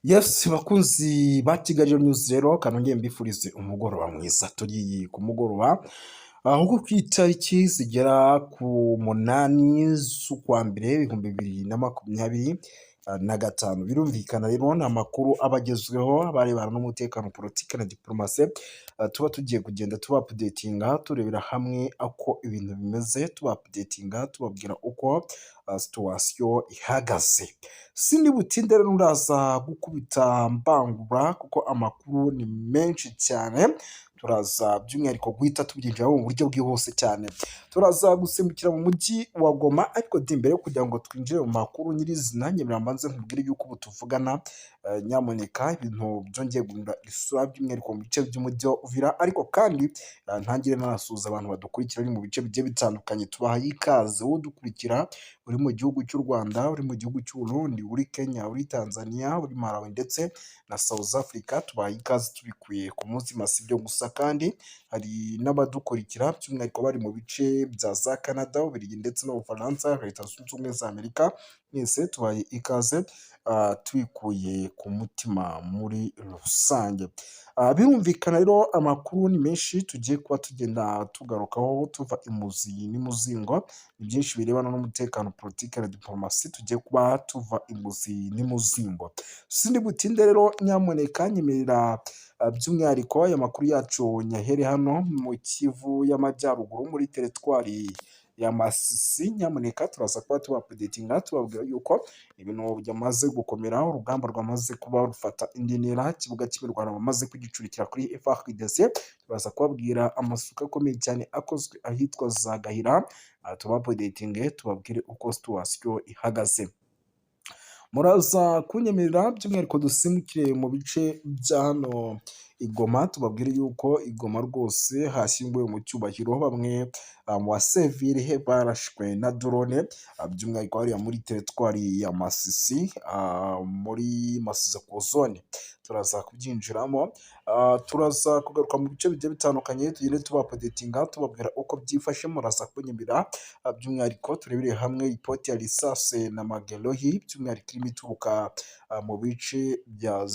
Yes, bakunzi ba Kigali News rero, kanongeye mbifurize umugoroba mwiza. Turi ku mugoroba aho ku itariki zigera ku 8 z'ukwa mbere 2025. Birumvikana rero, ni amakuru aba agezweho abarebana n'umutekano, politiki na diporomasi. Tuba tugiye kugenda tuba updatinga, turebera hamwe uko ibintu bimeze, tuba updatinga, tubabwira uko situation ihagaze. Sindi butinde rero, ndaza gukubita mbangura kuko amakuru ni menshi cyane. Turaza by'umwihariko guhita tubyinjiramo mu buryo bwihuse cyane. Turaza gusimbukira mu mujyi wa Goma, ariko di mbere yo kugira ngo twinjire mu makuru nyirizina, nyemerera mbanze nkubwire yuko ubu tuvugana, nyamuneka, ibintu byongeye guhindura isura, by'umwihariko mu bice by'umujyi wa Uvira. Ariko kandi ntangire nanasuhuza abantu badukurikira bari mu bice bigiye bitandukanye. Tubahaye ikaze. Wowe udukurikira uri mu gihugu cy'u Rwanda, uri mu gihugu cy'u Burundi, uri Kenya, uri Tanzania, uri Malawi ndetse na South Africa, tubahaye ikaze tubikuye ku mutima. Si ibyo gusa kandi, hari n'abadukurikira by'umwihariko bari mu bice bya za Canada, Ububiligi ndetse n'Ubufaransa, Leta Zunze Ubumwe za Amerika. Mwese tubahaye ikaze tubikuye ku mutima muri rusange. Birumvikana rero, amakuru ni menshi tugiye kuba tugenda tugarukaho tuva imuzi n'imuzingo. Ni byinshi birebana n'umutekano, politiki na diporomasi tugiye kuba tuva imuzi n'imuzingo. Sindi butinde rero, nyamuneka nyemerera by'umwihariko aya makuru yacu nyahere hano mu Kivu y'Amajyaruguru, muri teritwari ya Masisi. Nyamuneka turaza kuba tuba updatinga, tubabwira yuko ibintu byamaze gukomera, urugamba rwamaze kuba rufata indi ntera, ikibuga cy'imirwano bamaze kugicurikira kuri FARDC. Turaza kubabwira amasuka akomeye cyane akozwe ahitwa za Gahira, tuba updatinge, tubabwire uko situation ihagaze. Muraza kunyemerera by'umwihariko dusimbukire mu bice bya hano i Goma, tubabwire yuko i Goma rwose hashyinguwe mu cyubahiro bamwe mu basivile barashwe na drone, by'umwihariko hariya muri teritwari ya Masisi, muri Masisi ku zone. Turaza kubyinjiramo, turaza kugaruka mu bice bigiye bitandukanye, tugende tuba updatinga, tubabwira uko byifashe. Muraza kunyemerera by'umwihariko turebere hamwe ipoti ya risase na magerohi, by'umwihariko irimo ituruka mu bice bya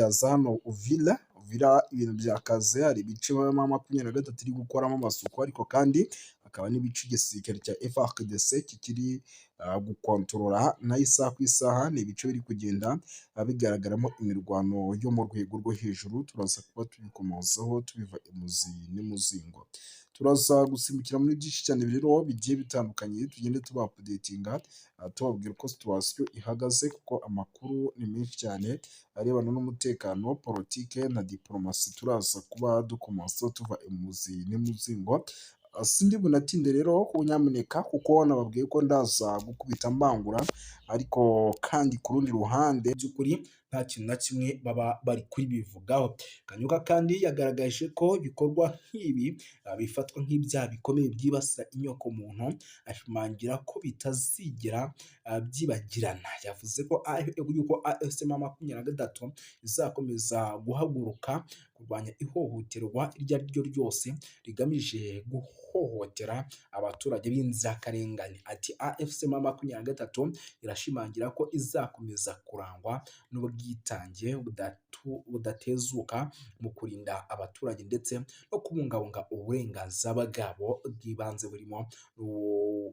za hano Uvira. Uvira ibintu byakaze, hari ibice M23 iri gukoramo amasuku, ariko kandi hakaba n'ibice igisirikare cya FARDC kikiri gukontorora nayo isaha ku isaha. Ni ibice biri kugenda bigaragaramo imirwano yo mu rwego rwo hejuru. Turaza kuba tubikomozaho tubiva imuzi n'imuzingo. Turaza gusimbukira muri byinshi cyane rero bigiye bitandukanye, tugende tuba updatinga, tubabwira uko situation ihagaze, kuko amakuru ni menshi cyane arebana n'umutekano, politike na diporomasi. Turaza kuba dukomozaho tuva imuzi n'imuzingo. Sindi bunatinde rero, nyamuneka, kuko nababwiye ko ndaza gukubita mbangura. Ariko kandi ku rundi ruhande, by'ukuri nta kintu na kimwe baba bari kubivugaho. Kanyuka kandi yagaragaje ko ibikorwa nk'ibi bifatwa nk'ibyaha bikomeye byibasira inyokomuntu, ashimangira ko bitazigera byibagirana. Yavuze ko yuko AFC M23 izakomeza guhaguruka kurwanya ihohoterwa iryo ari ryo ryose rigamije guhohotera abaturage b'inzirakarengane. Ati: "AFC M23 irashimangira ko izakomeza kurangwa n'ubwitange budatezuka mu kurinda abaturage ndetse no kubungabunga uburenganzira bwabo bw'ibanze, burimo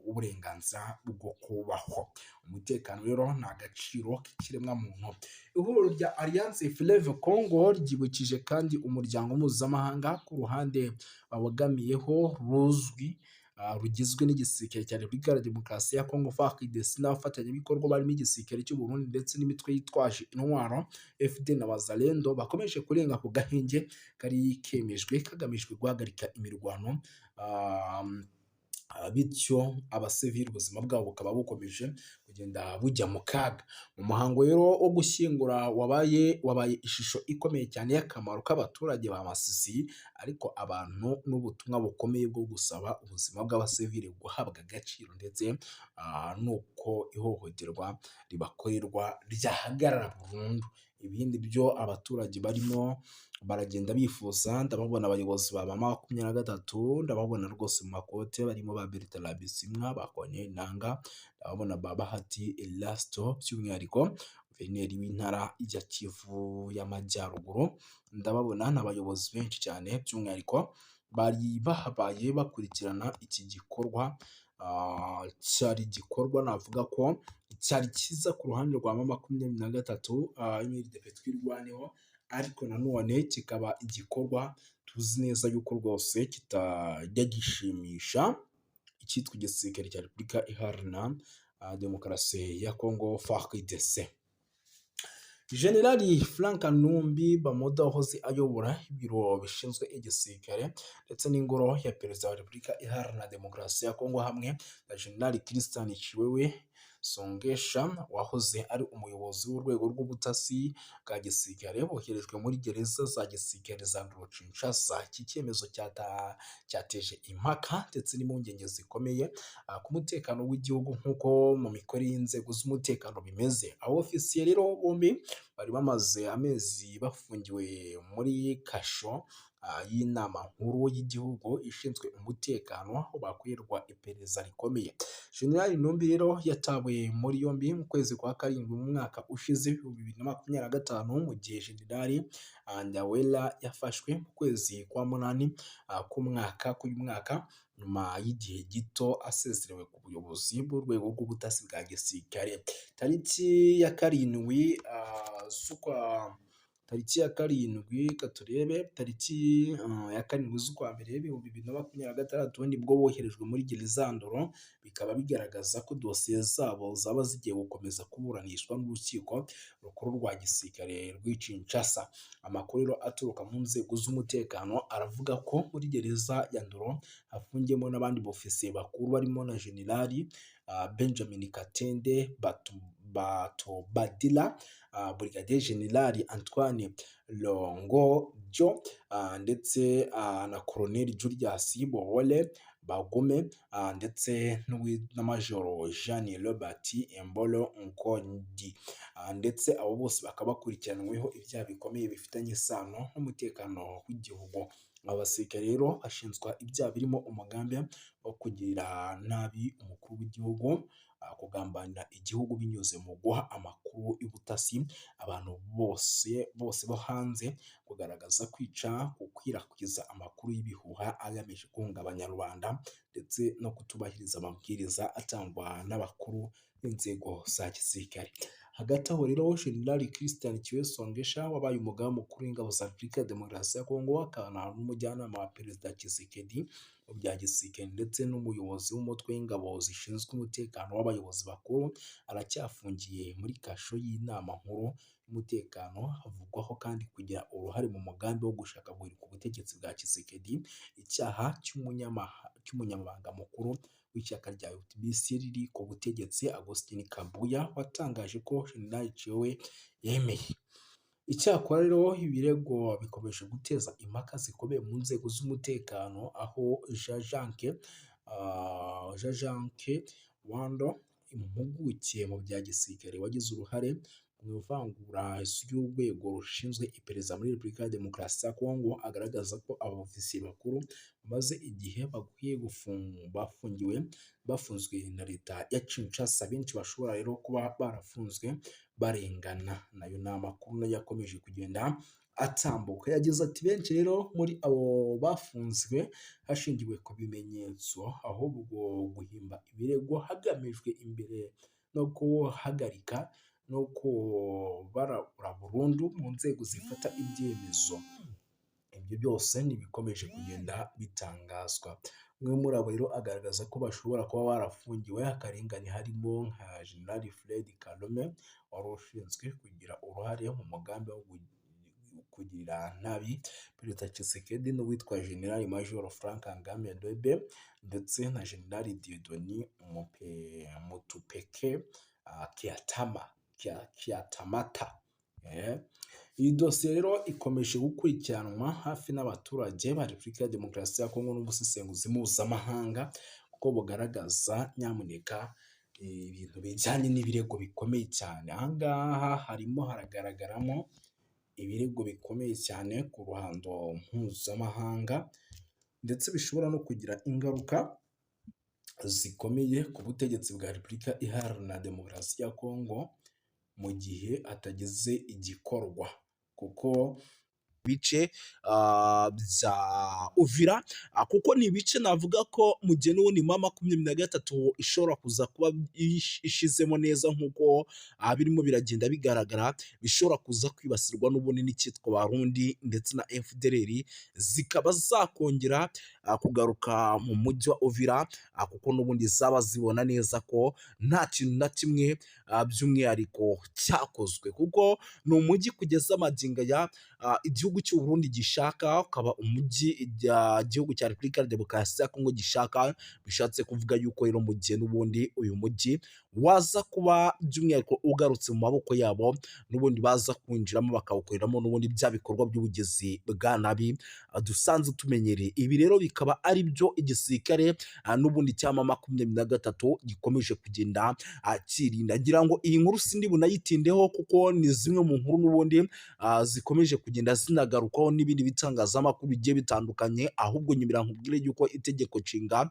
uburenganzira bwo kubaho." Umutekano rero ni agaciro k'ikiremwamuntu. Ihuriro rya Alliance Fleuve Congo ryibukije kandi umuryango mpuzamahanga ku ruhande babogamiyeho ruzwi, rugizwe n'igisirikare cya Repubulika Iharanira Demokarasi ya Congo FARDC n'abafatanyabikorwa barimo igisirikare cy'u Burundi ndetse n'imitwe yitwaje intwaro FDLR na Wazalendo, bakomeje kurenga ku gahenge kari kemejwe kagamijwe guhagarika imirwano, bityo abasivili ubuzima bwabo bukaba bukomeje kugenda bujya mu kaga. Mu muhango rero wo gushyingura wabaye ishusho ikomeye cyane y'akamaro k'abaturage ba Masisi, ariko abantu n'ubutumwa bukomeye bwo gusaba ubuzima bw'abasivili guhabwa agaciro, ndetse n'uko ihohoterwa ribakorerwa ryahagarara burundu. Ibindi byo abaturage barimo baragenda bifuza, ndababona abayobozi ba M23, ndababona rwose mu makote barimo ba Bertrand Bisimwa, ba Corneille Nangaa, ndababona ba Bahati Erasto, by'umwihariko guverineri w'intara ya Kivu y'Amajyaruguru, ndababona n'abayobozi benshi cyane by'umwihariko bari bahabaye bakurikirana iki gikorwa. Cyari igikorwa navuga ko cyari cyiza ku ruhande rwa M23 MRDP Twirwaneho, ariko nanone kikaba igikorwa tuzi neza yuko rwose kitajya gishimisha icyitwa igisirikare cya Repubulika Iharanira Demokarasi ya Congo, FARDC. Generali Frank Numbi Bamoda wahoze ayobora ibiro bishinzwe igisirikare ndetse n'ingoro ya Perezida wa Repubulika Iharanira Demokarasi ya Kongo, hamwe na Generali Christian Tshiwewe Songesha wahoze ari umuyobozi w'urwego rw'ubutasi bwa gisirikare, boherejwe muri gereza za gisirikare za Ndolo Kinshasa. Iki cyemezo cyateje impaka ndetse n'impungenge zikomeye ku mutekano w'igihugu nk'uko mu mikorere y'inzego z'umutekano bimeze. Abo ofisiye rero bombi bari bamaze amezi bafungiwe muri kasho y'inama nkuru y'igihugu ishinzwe umutekano, aho bakorerwa iperereza rikomeye. Generali Numbi rero yatawe muri yombi mu kwezi kwa karindwi mu mwaka ushize 2025, mu gihe Generali Ndawela yafashwe mu kwezi kwa munani k'umwaka k'uyu mwaka, nyuma y'igihe gito asezerewe ku buyobozi bw'urwego rw'ubutasi bwa gisirikare. Tariki ya karindwi z'ukwa tariki ya karindwi katurebe tariki ya karindwi z'ukwa mbere 2026 nibwo boherejwe muri gereza Ndolo, bikaba bigaragaza ko dosiye zabo zaba zigiye gukomeza kuburanishwa n'urukiko rukuru rwa gisirikare rw'i Kinshasa. Amakuru rero aturuka mu nzego z'umutekano aravuga ko muri gereza ya Ndolo hafungiyemo n'abandi bofisiye bakuru barimo na Generali Benjamin Katende Batobadila, Brigadier General Antoine Longojo ndetse na Colonel Julius Bohole Bagume ndetse na Majoro Jean Robert Embolo Nkondi, ndetse abo bose bakaba bakurikiranyweho ibyaha bikomeye bifitanye isano n'umutekano w'igihugu. Aba basirikare rero bashinjwa ibyaha birimo umugambi wo kugirira nabi umukuru w'igihugu, kugambanira igihugu binyuze mu guha amakuru y'ubutasi abantu bose bose bo hanze, kugaragaza kwica, gukwirakwiza amakuru y'ibihuha agamije guhungabanya rubanda ndetse no kutubahiriza amabwiriza atangwa n'abakuru b'inzego za gisirikare. Hagati aho rero, General Christian Tshiwewe Songesha wabaye umugaba mukuru w'ingabo za Repubulika ya Demokarasi ya Kongo, akaba n'umujyanama wa Perezida Tshisekedi mu bya gisirikare ndetse n'umuyobozi w'umutwe w'ingabo zishinzwe umutekano w'abayobozi bakuru, aracyafungiye muri kasho y'inama nkuru y'umutekano. Havugwaho kandi kugira uruhare mu mugambi wo gushaka guhirika ubutegetsi bwa Tshisekedi, icyaha cy'umunyamabanga mukuru w'ishyaka rya UDPS riri ku butegetsi, Augustin Kabuya, watangaje ko General Tshiwewe yemeye. Icyakora rero ibirego bikomeje guteza impaka zikomeye mu nzego z'umutekano, aho Jean Jacques Wando, impuguke mu bya gisirikare wagize uruhare mu ivangura ry'urwego rushinzwe iperereza muri Repubulika ya Demokarasi ya Kongo, agaragaza ko aba ofisiye bakuru bamaze igihe bakwiye bafungiwe bafunzwe na leta ya Kinshasa. Benshi bashobora rero kuba barafunzwe barengana. Nayo ni amakuru nayo yakomeje kugenda atambuka. Yagize ati: "Benshi rero muri abo bafunzwe hashingiwe ku bimenyetso, ahubwo guhimba ibirego hagamijwe imbere no guhagarika no kubarabura burundu mu nzego zifata ibyemezo." Ibyo byose ni ibikomeje kugenda bitangazwa. Umwe muri abo rero agaragaza ko bashobora kuba barafungiwe akarengane, harimo nka General Fred Kalume wari ushinzwe kugira uruhare mu mugambi wo kugirira nabi Perezida Tshisekedi, n'uwitwa General Major Frank Ngame Debe ndetse na General Dieudonné Mutupeke Kiatamata. Iyi dosiye rero ikomeje gukurikiranwa hafi n'abaturage ba Repubulika ya Demokarasi ya Kongo n'ubusesenguzi mpuzamahanga, kuko bugaragaza nyamuneka Ibintu bijyanye n'ibirego bikomeye cyane. Aha ngaha harimo haragaragaramo ibirego bikomeye cyane ku ruhando mpuzamahanga, ndetse bishobora no kugira ingaruka zikomeye ku butegetsi bwa Repubulika Iharanira Demokarasi ya Kongo, mu gihe hatagize igikorwa, kuko bice bya Uvira, kuko ni ibice navuga ko mu gihe n'ubundi M23 ishobora kuza kuba ishizemo neza nk'uko birimo biragenda bigaragara, bishobora kuza kwibasirwa n'ubundi n'icyitwa Barundi ndetse na FDLR, zikaba zakongera kugaruka mu mujyi wa Uvira, kuko n'ubundi zaba zibona neza ko nta kintu na kimwe by'umwihariko cyakozwe, kuko ni umujyi kugeza magingo aya igihugu cy'u Burundi gishaka, ukaba umujyi igihugu cya Repubulika ya Demokarasi ya Kongo gishaka. Bishatse kuvuga yuko rero mu gihe n'ubundi uyu mujyi waza kuba by'umwihariko ugarutse mu maboko yabo, n'ubundi baza kwinjiramo bakawukoreramo n'ubundi bya bikorwa by'ubugizi bwa nabi dusanzwe tumenyereye. Ibi rero bikaba ari byo igisirikare n'ubundi cya M23 gikomeje kugenda cyirinda. Ngira ngo iyi nkuru sindi bunayitindeho, kuko ni zimwe mu nkuru n'ubundi zikomeje kugenda zinagarukwaho n'ibindi bitangazamakuru bigiye bitandukanye. Ahubwo nyemera nkubwire yuko itegeko nshinga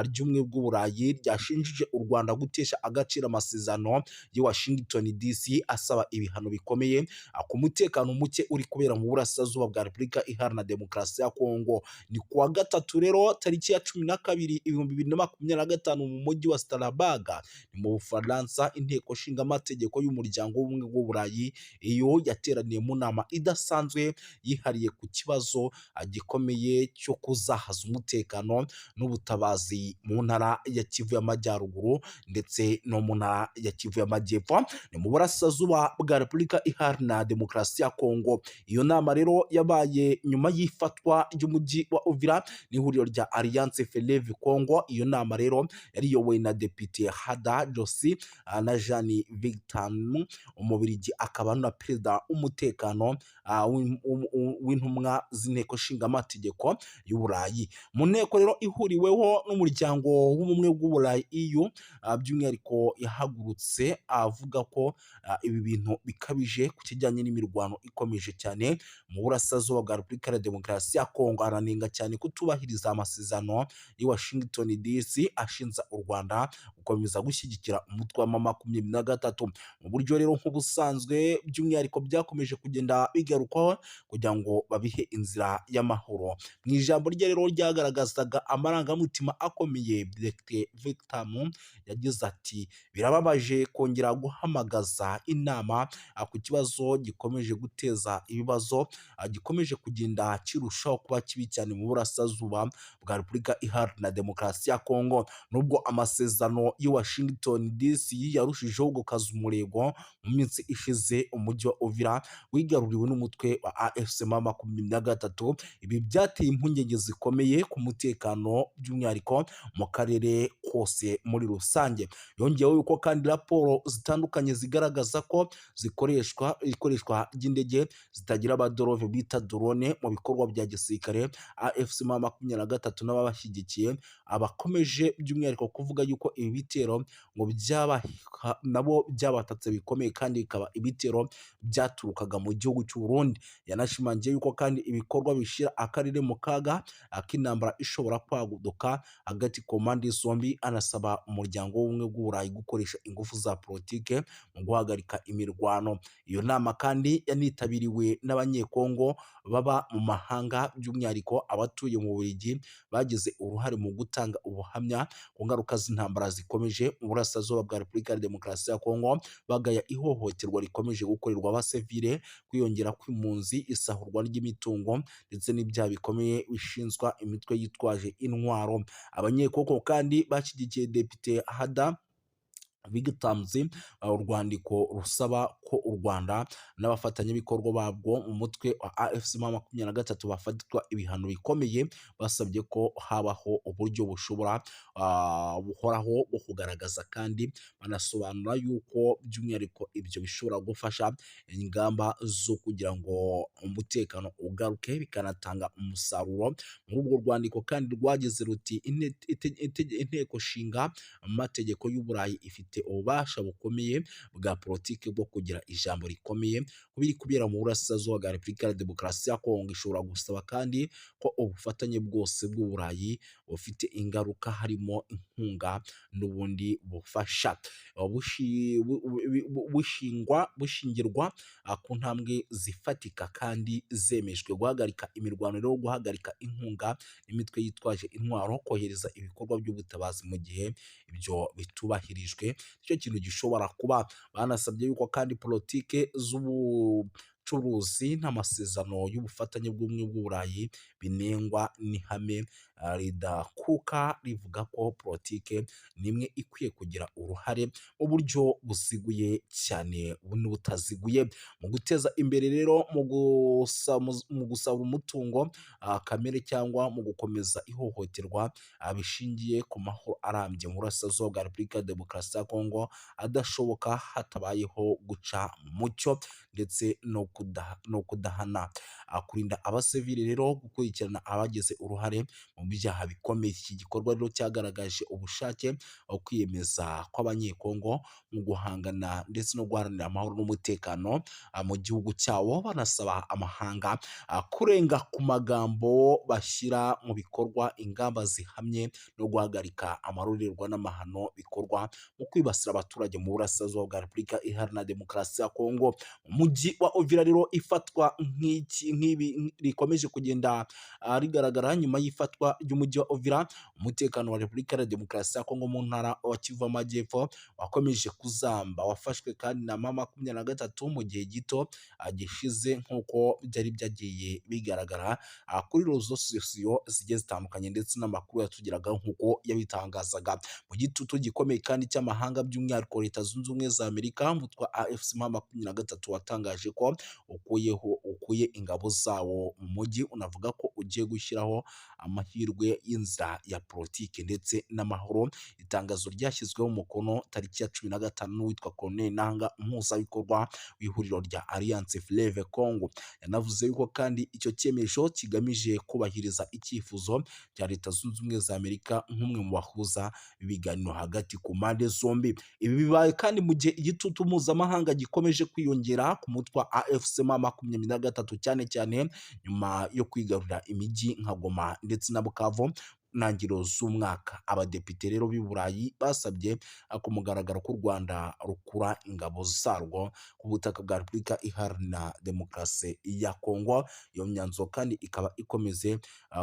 ry'ubumwe bw'Uburayi ryashinjije u Rwanda gutesha agaciro amasezerano y'i Washington DC, asaba ibihano bikomeye ku mutekano muke uri kubera mu burasirazuba bwa Repubulika Iharanira Demokarasi ya Kongo. Ni kuwa gatatu rero tariki ya 12 2025 mu mujyi wa Strasbourg, ni mu Bufaransa, inteko nshingamategeko y'umuryango w'ubumwe bw'Uburayi iyo yateraniye mu nama idasanzwe yihariye ku kibazo gikomeye cyo kuzahaza umutekano n'ubutabazi mu ntara ya Kivu y'Amajyaruguru ndetse no mu ntara ya Kivu y'Amajyepfo, ni mu burasirazuba bwa Repubulika Iharanira Demokarasi ya Kongo. Iyo nama rero yabaye nyuma y'ifatwa ry'umujyi wa Uvira n'ihuriro rya Alliance Fleuve Congo. Iyo nama rero yari iyobowe na Depite Hada Josi na Jean Victor, Umubirigi akaba na perezida w'umutekano w'intumwa z'inteko nshingamategeko y'Uburayi. Mu nteko rero ihuriweho n'umuryango w'ubumwe bw'Uburayi EU, by'umwihariko yahagurutse avuga ko ibi bintu bikabije ku kijyanye n'imirwano ikomeje cyane mu burasirazuba bwa Repubulika ya Demokarasi ya Kongo, aranenga cyane kutubahiriza amasezerano y'i Washington DC ashinja u Rwanda gukomeza gushyigikira umutwe wa M23 mu buryo rero nk'ubusanzwe by'umwihariko byakomeje kugenda bigarukwaho kugira ngo babihe inzira y'amahoro. Mu ijambo rye rero ryagaragazaga amarangamutima akomeye, Dr Victor yagize ati: "Birababaje kongera guhamagaza inama ku kibazo gikomeje guteza ibibazo, gikomeje kugenda kirushaho kuba kibi cyane mu burasirazuba bwa Repubulika Iharanira Demokarasi ya Kongo. Nubwo amasezerano y'i Washington DC yarushijeho gukaza umurego, mu minsi ishize umujyi wa Uvira wigaruriwe n'umutwe wa AFC M23. Ibi byateye impungenge zikomeye ku mutekano, by'umwihariko mu karere kose muri rusange." Yongeyeho yuko kandi raporo zitandukanye zigaragaza ko zikoreshwa ikoreshwa ry'indege zitagira abaderove bita drone mu bikorwa bya gisirikare. AFC M23 n'ababashyigikiye abakomeje by'umwihariko kuvuga yuko ibi bitero ngo byaba nabo byabatatse bikomeye, kandi bikaba ibitero byaturukaga mu gihugu cy'u Burundi. Yanashimangiye yuko kandi ibikorwa bishyira akarere mu kaga k'intambara ishobora kwaduka hagati ku mpande zombi, anasaba umuryango w'ubumwe bw'Uburayi gukoresha ingufu za politike mu guhagarika imirwano. Iyo nama kandi yanitabiriwe n'Abanyekongo baba mu mahanga, by'umwihariko abatuye mu Bubiligi, bagize uruhare mu gutanga ubuhamya ku ngaruka z'intambara zikomeje mu burasirazuba bwa Repubulika ya Demokarasi ya Kongo, bagaya ihohoterwa rikomeje gukorerwa abasivile, kwiyongera kw'impunzi, isahurwa ry'imitungo ndetse n'ibyaha bikomeye bishinzwa imitwe yitwaje intwaro. Abanyekongo kandi bashyigikiye Depite Hada Victims, urwandiko rusaba ko u Rwanda n'abafatanyabikorwa babwo mu mutwe wa AFC M23 bafatirwa ibihano bikomeye. Basabye ko habaho uburyo bushobora buhoraho bwo kugaragaza, kandi banasobanura yuko by'umwihariko ibyo bishobora gufasha ingamba zo kugira ngo umutekano ugaruke, bikanatanga umusaruro. Muri urwo rwandiko kandi rwagize ruti: "Inteko nshinga amategeko y'Uburayi ifite ububasha bukomeye bwa politiki bwo kugira ijambo rikomeye ku biri kubera mu burasirazuba bwa Repubulika ya Demokarasi ya Kongo. Ishobora gusaba kandi ko ubufatanye bwose bw'Uburayi bufite ingaruka, harimo inkunga n'ubundi bufasha, bushingirwa ku ntambwe zifatika kandi zemejwe: guhagarika imirwano rero, guhagarika inkunga imitwe yitwaje intwaro, kohereza ibikorwa by'ubutabazi. Mu gihe ibyo bitubahirijwe, nicyo kintu gishobora kuba." Banasabye yuko kandi politike z'ubucuruzi n'amasezerano y'ubufatanye bw'ubumwe bw'Uburayi binengwa n'ihame ridakuka rivuga ko politike nimwe ikwiye kugira uruhare mu buryo buziguye cyane n'ubutaziguye mu guteza imbere rero, mu gusaba umutungo kamere cyangwa mu gukomeza ihohoterwa bishingiye ku mahoro arambye mu burasirazuba bwa Repubulika ya Demokarasi ya Kongo adashoboka hatabayeho guca mu mucyo ndetse no kudahana, kurinda abasivili rero, gukurikirana abagize uruhare mu byaha bikomeye. Iki gikorwa rero cyagaragaje ubushake, kwiyemeza kw'Abanyekongo mu guhangana ndetse no guharanira amahoro n'umutekano mu gihugu cyabo, banasaba amahanga kurenga ku magambo bashyira mu bikorwa ingamba zihamye no guhagarika amarorerwa n'amahano bikorwa mu kwibasira abaturage mu burasirazuba bwa Repubulika Iharanira Demokarasi ya Kongo. Mu mujyi wa Uvira rero, ifatwa nk'iki nk'ibi rikomeje kugenda rigaragara nyuma y'ifatwa ry'umujyi wa Uvira, umutekano wa Repubulika ya Demokarasi ya Kongo mu ntara wa Kivu Amajyepfo wakomeje kuzamba. Wafashwe kandi na M23 mu gihe gito gishize, nk'uko byari byagiye bigaragara kuri réseaux sociaux zigiye zitandukanye ndetse n'amakuru yatugeraga nk'uko yabitangazaga. Mu gitutu gikomeye kandi cy'amahanga, by'umwihariko Leta Zunze Ubumwe za Amerika, umutwe wa AFC M23 watangaje ko ukuye ingabo zawo mu mujyi, unavuga ko ugiye gushyiraho amahirwe y'inzira ya politiki ndetse n'amahoro. Itangazo ryashyizweho umukono tariki ya 15 n'uwitwa Corneille Nanga, umuhuzabikorwa w'ihuriro rya Alliance Fleuve Congo. Yanavuze yuko kandi icyo cyemezo kigamije kubahiriza icyifuzo cya Leta Zunze Ubumwe za Amerika nk'umwe mu bahuza ibiganiro hagati ku mpande zombi. Ibi bibaye kandi mu gihe igitutu mpuzamahanga gikomeje kwiyongera ku mutwe wa AFC M23, cyane cyane nyuma yo kwigarurira imijyi nka Goma ndetse na Bukavu ntangiriro z'umwaka. Abadepite rero b'i Burayi basabye ku mugaragaro ko u Rwanda rukura ingabo zarwo ku butaka bwa Repubulika Iharanira Demokarasi ya Kongo. Iyo myanzuro kandi ikaba ikomeze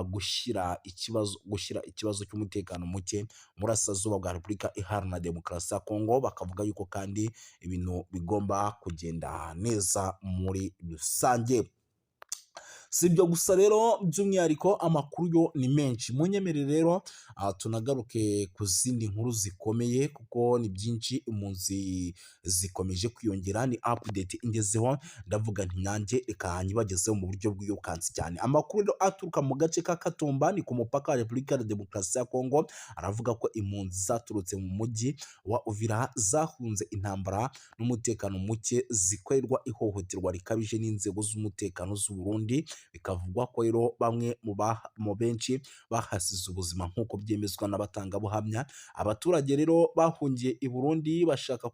gushyira ikibazo cy'umutekano muke mu burasirazuba bwa Repubulika Iharanira Demokarasi ya Kongo, bakavuga yuko kandi ibintu bigomba kugenda neza muri rusange. Si ibyo gusa rero, by'umwihariko amakuru yo ni menshi. Munyemerere rero tunagaruke ku zindi nkuru zikomeye, kuko ni byinshi. Impunzi zikomeje kwiyongera, ni update ingezeho, ndavuga nti nanjye reka nyibagezeho mu buryo bwirukansi cyane. Amakuru rero aturuka mu gace ka Katumba, ni ku mupaka wa Repubulika ya Demokarasi ya Kongo, aravuga ko impunzi zaturutse mu mujyi wa Uvira zahunze intambara n'umutekano muke, zikorerwa ihohoterwa rikabije n'inzego z'umutekano z'u Burundi. Bikavugwa ko rero bamwe mu benshi bahasize ubuzima, nk'uko byemezwa n'abatangabuhamya. Abaturage rero bahungiye i Burundi bashaka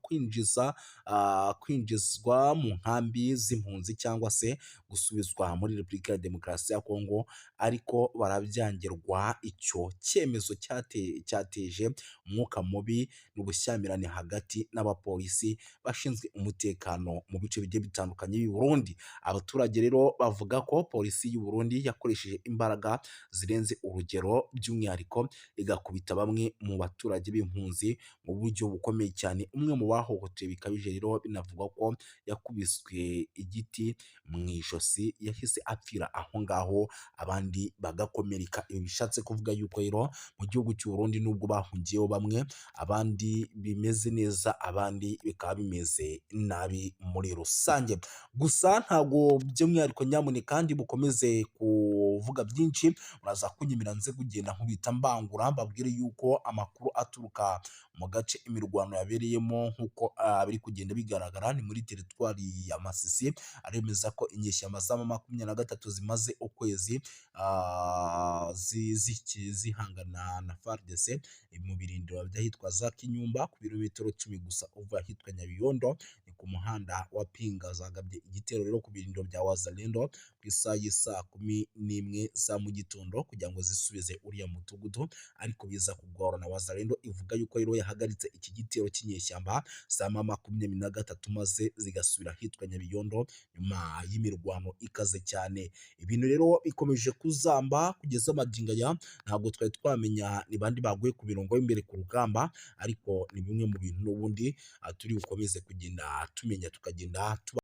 kwinjizwa mu nkambi z'impunzi cyangwa se gusubizwa muri Repubulika ya Demokarasi ya Kongo, ariko barabyangirwa. Icyo cyemezo cyateje umwuka mubi n'ubushyamirane hagati n'abapolisi bashinzwe umutekano mu bice bigiye bitandukanye by'i Burundi. Abaturage rero bavuga ko polisi Polisi y'u Burundi yakoresheje imbaraga zirenze urugero, by'umwihariko igakubita bamwe mu baturage b'impunzi mu buryo bukomeye cyane. Umwe mu bahohotewe bikabije rero binavugwa ko yakubiswe igiti mu ijosi, yahise apfira aho ngaho, abandi bagakomereka. Ibi bishatse kuvuga yuko rero mu gihugu cy'u Burundi nubwo bahungiyeho bamwe, abandi bimeze neza, abandi bikaba bimeze nabi muri rusange. Gusa ntabwo by'umwihariko, nyamuneka kandi bukomeze kuvuga byinshi, muraza kunyemera nze kugenda nkubita mbangura mbabwire yuko amakuru aturuka mu gace imirwano yabereyemo, nk'uko biri kugenda bigaragara, ni muri teritwari ya Masisi, aremeza ko inyeshyamba za M23 zimaze ukwezi zihangana na FARDC mu birindiro by'ahitwa za Kinyumba, ku birometero 10 gusa uva ahitwa Nyabiyondo, ni ku muhanda wa Pinga. Zagabye igitero rero ku birindiro bya Wazalendo ku isaha y'isaa 11 za mu gitondo kugira ngo zisubize uriya mudugudu, ariko biza kugorana. Wazalendo ivuga yuko rero yahagaritse iki gitero cy'inyeshyamba za M23, maze zigasubira ahitwa Nyabiyondo nyuma y'imirwano ikaze cyane. Ibintu rero bikomeje kuzamba kugeza magingo aya, ntabwo twari twamenya ni bandi baguye ku mirongo y'imbere ku rugamba, ariko ni bimwe mu bintu n'ubundi turi bukomeze kugenda tumenya, tukagenda tuba.